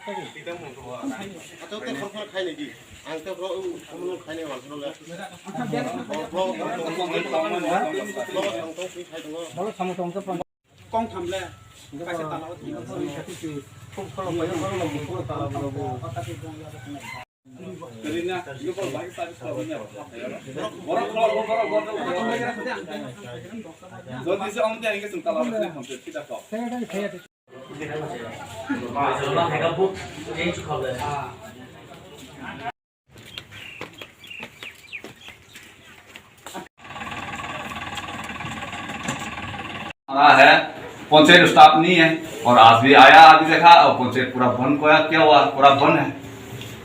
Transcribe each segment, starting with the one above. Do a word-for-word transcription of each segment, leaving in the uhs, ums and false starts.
आ रहा है, पंचायत स्टाफ नहीं है और आज भी आया, अभी देखा और पंचायत पूरा बंद, कोया क्या हुआ, पूरा बंद है।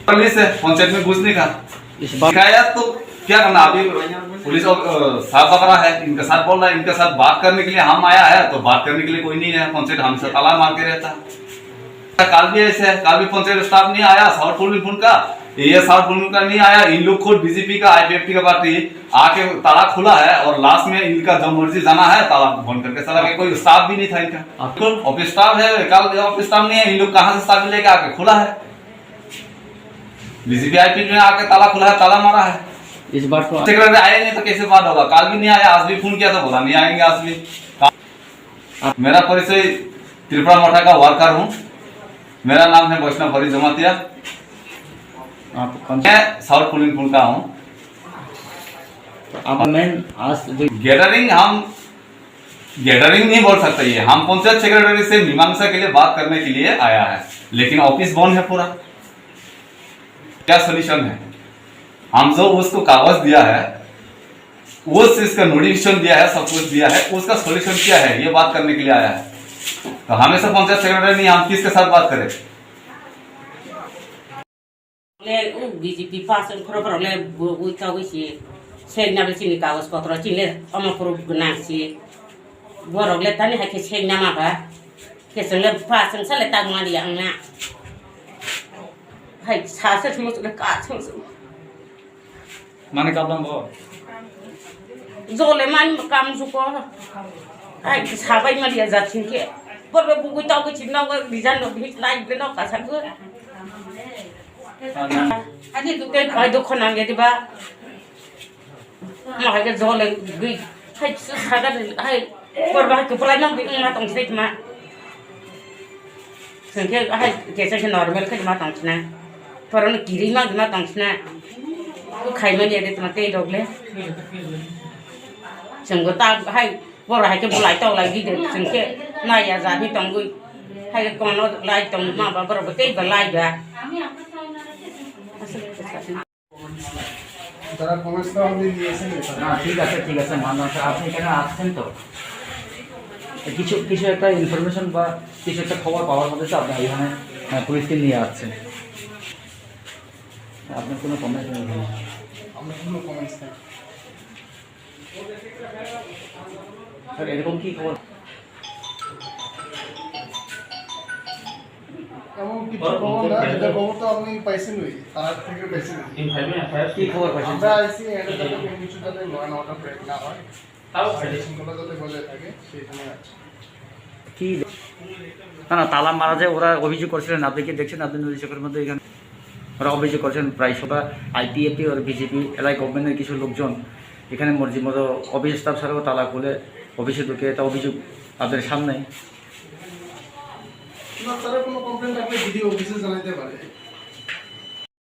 पुलिस है, पंचायत में घुसने का इस बार शिकायत तो क्या करना, अभी पुलिस और, अ, साफ पकड़ा है, इनके साथ बोल रहा है, इनके साथ बात करने के लिए हम आया है तो बात करने के लिए कोई नहीं है, पंचायत हमसे ताला मार के रहता है। कल भी ऐसे है, कल भी पंचायत स्टाफ नहीं आया, साउथ पुलिस का, ये साउथ पुलिस का नहीं आया, इन लोग खुद बीजेपी का, आईपीएफटी का पार्टी आके ताला खुला है और लास्ट में इनका जो मर्जी जाना है ताला बंद करके चला गया, कोई स्टाफ भी नहीं था इनका। ऑफिस स्टाफ है, कल ऑफिस स्टाफ नहीं है, इन लोग कहाँ से स्टाफ लेके आके खुला है? बीजेपी आईपीएफटी में आके ताला खुला है, ताला मारा है। इस बार तो सेक्रेटरी आए नहीं तो कैसे बात होगा? कल भी नहीं आया, आज भी फोन किया था, बोला नहीं आएंगे आज भी। मेरा परिचय त्रिपुरा मोर्चा का वर्कर हूँ। मेरा नाम है वैष्णव हरि जमातिया। आप कौन मैं साउथ पुलिंग पुल का हूँ। तो आप मेन आज जो गैदरिंग, हम गैदरिंग नहीं बोल सकते, ये हम पंचायत सेक्रेटरी से मीमांसा के लिए बात करने के लिए आया है, लेकिन ऑफिस बंद है पूरा। क्या सॉल्यूशन है? हम जो उसको कागज दिया है, उस चीज का नोटिफिकेशन दिया है, सब कुछ दिया है, उसका सॉल्यूशन क्या है, ये बात करने के लिए आया है। तो हमेशा पंचायत सेक्रेटरी नहीं, हम किसके साथ बात करें? Le, u B J P pass wng khorok khorok le bo ui kagui si. Seng na be chini kagoj potro chini le omo phuru gwnang si. Borok le tani hai khe seng nama ba. Khe chwng le pass wng sa le tang mani yang na. Hai sa se sung sung le ka sung sung. Mane kabang bo. Jole man kam suko. Ai sabai mali ya jat singke. Bor be bugui tau ke ching nong rizan no bihik lai be no kasak go. Ani tu te bai do khonang ge diba. Ma hai ke jole gui. Hai su saga hai. Bor ba ke pulai nong bi ma tong sik ma. Sengke ahai kesa khe normal khe ma tong sina. Porono kiri ma ma tong sina. Ko khai mani ade tma tei rok le. Sengko ta hai boro hai khe bulai tong lai gide sengke nai ya jani tong gui. Hai kono lai tong ma ba boro bo tei ba lai ba. তারা কমেন্টসটা আপনি নিয়েছেন এটা? না, ঠিক আছে, ঠিক আছে, মানলাম স্যার। আপনি এখানে আসছেন তো? কিছু, কিছু একটা ইনফরমেশন বা কিছু একটা খবর পাওয়ার মধ্যে তো আপনি এখানে, আহ, পুলিশকে নিয়ে আসছেন। আপনার কোনো কমেন্টস নেই এখানে? আমার কোনো কমেন্টস নেই। স্যার, এরকম কি খবর? এমন কিছু খবর না, যেটা খবর তো আপনি পাইছেন ওই, তার থেকে পাইছেন ওই। কি খবর পাইছেন, আমরা স্যার? আইসি, এটা যাতে কোনো কিছু যাতে ল অ্যান্ড অর্ডার ব্রেক না হয়, সিচুয়েশনগুলো যাতে বজায় থাকে, সেই জন্য আছি। কি? না, না, তালা মারা যায়, ওরা অভিযোগ করছিলেন, আপনি কি দেখছেন? আপনি নিউজ চোখের মধ্যে এখানে ওরা অভিযোগ করছেন, প্রায় সবা আইপিএফটি আর বিজেপি এলাকায় গভর্নমেন্টের কিছু লোকজন এখানে মর্জি মতো অফিস স্টাফ ছাড়াও তালা খুলে অফিসে ঢুকে, এটা অভিযোগ আপনাদের সামনে। না, তারা কোনো কমপ্লেন থাকলে বিডিও অফিসে জানাতে পারে।